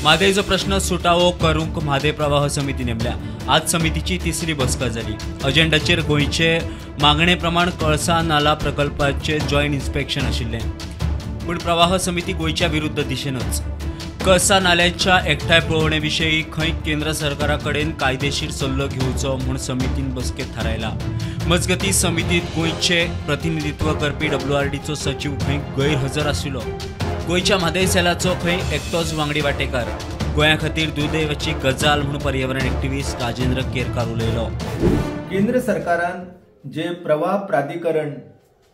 म्हादयचो प्रश्न सुटावो करूंक म्हादय प्रवाह समिती नेमल्या. आज समितीची तिसरी बसका जाली. अजेंडाचेर गोंयचे मागणे प्रमाण कळसा नाला प्रकल्पाचे जॉयंट इन्स्पेक्शन आशिल्लें, पूण प्रवाह समिती गोंयच्या विरुद्ध दिशेनच. कळसा नाल्याच्या एकठांय पळोवणे विशीं खंय केंद्र सरकारा कडेन कायदेशीर सल्लो घेवचो म्हूण समितीन बसकेत थारायला. मजगती समितीत गोंयचे प्रतिनिधित्व करपी डब्ल्यूआरडीचो सचीव खंय गैरहजर आशिल्लो. गोंयच्या म्हादय सेलाचो खंय एकटोच वांगडी वाटेकार. गोंया खातीर दुर्दैवाची गजाल म्हूण पर्यावरण एक्टिविस्ट राजेंद्र केरकार उलयलो. केंद्र सरकारान जे प्रवाह प्राधिकरण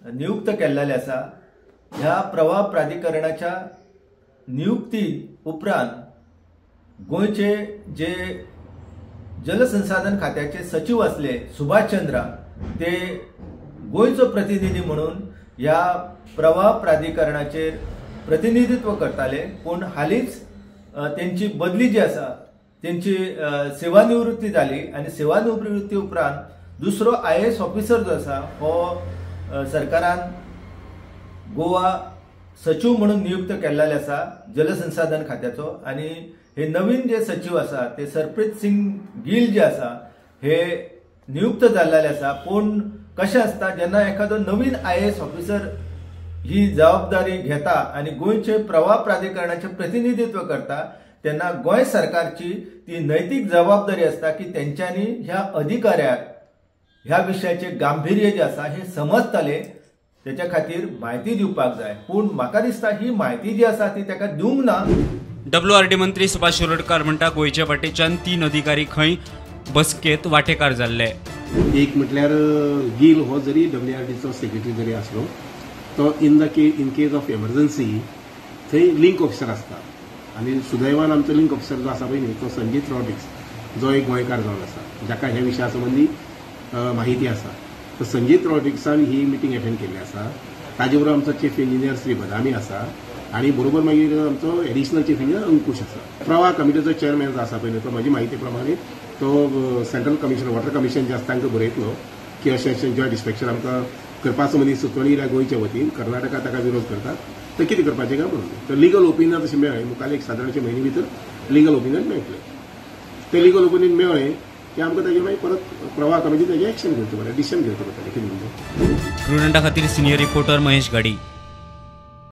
नियुक्त केल्लें आसा, ह्या प्रवाह प्राधिकरणाच्या नियुक्ती उपरांत गोंयचे जे जलसंसाधन खात्याचे सचिव आसले सुभाष चंद्रा, ते गोंयचो प्रतिनिधी म्हणून ह्या प्रवाह प्राधिकरणाचेर प्रतिनिधित्व करताले. पूण हालींच तेंची बदली जी आसा, तेंची सेवानिवृत्ती जाली आनी सेवानिवृत्ती उपरांत दुसरो IAS officer जो आसा हो सरकारान गोवा सचिव म्हणून नियुक्त केल्लेले आसा जलसंसाधन खात्याचो. आनी हे नवीन जे सचिव आसा ते सरप्रीत सिंग गिल जे आसा हे नियुक्त जाल्लेले आसा. पूण कशें आसता, जेन्ना एखादो नवीन IAS officer ही जबाबदारी घेता आनी गोंयचे प्रवाह प्राधिकरणाचें प्रतिनिधित्व करता, तेन्ना गोंय सरकारची ती नैतीक जबाबदारी आसता की तेंच्यांनी ह्या अधिकाऱ्याक ह्या विशयाचें गांभीर्य जें आसा हें समजतले, तेच्या खातीर म्हायती दिवपाक जाय. पूण म्हाका दिसता ही म्हायती जी आसा ती ताका दिवंक ना. डब्ल्यूआरडी मंत्री सुभाष शिरोडकर म्हणटा गोंयच्या वाटेच्यान 3 अधिकारी खंय बसकेत वाटेकार जाल्ले. एक म्हटल्यार गिल हो जरी डब्ल्यूआरडीचो सेक्रेटरी जरी आसलो तो in case of emergency थंय लिंक ऑफिसर आसता आनी सुदैवान आमचो लिंक ऑफिसर जो आसा पळय न्ही तो संजीत रॉड्रिक्स जो एक गोंयकार जावन आसा, जाका ह्या विशया संबंदी माहिती आसा. तर संजीत रॉड्रिक्सान ही मिटींग अटेंड केल्ली आसा. ताजे बरोबर आमचो चीफ इंजिनियर श्री बदामी आसा आनी बरोबर मागीर आमचो एडिशनल चीफ इंजिनियर अंकुश आसा. प्रवाह कमिटीचो चेअरमॅन जो आसा पळय न्ही तो म्हजी म्हायती प्रमाणे तो सेंट्रल कमिशन वॉटर कमिशन जे आसा तांकां बरयतलो की अशें अशें जॉयंट इन्स्पेक्शन आमकां करपा संबंदी सुचोवणी येयल्या गोंयच्या वतीन, कर्नाटका ताका विरोध करतात, तर कितें करपाचें काय म्हणून. तर लिगल ओपिनियन तशें मेळ्ळें मुखार एक सादारणशे म्हयने भितर लिगल ओपिनियन मेळटलें. तें लिगल ओपिनियन मेळ्ळें की आमकां ताजेर मागीर परत प्रवाह कमिटी ताजें एक्शन घेवचें पडलें, डिसिजन घेवचें पडटलें कितें म्हणून. प्रुडंटा खातीर सिनियर रिपोर्टर महेश गाडी.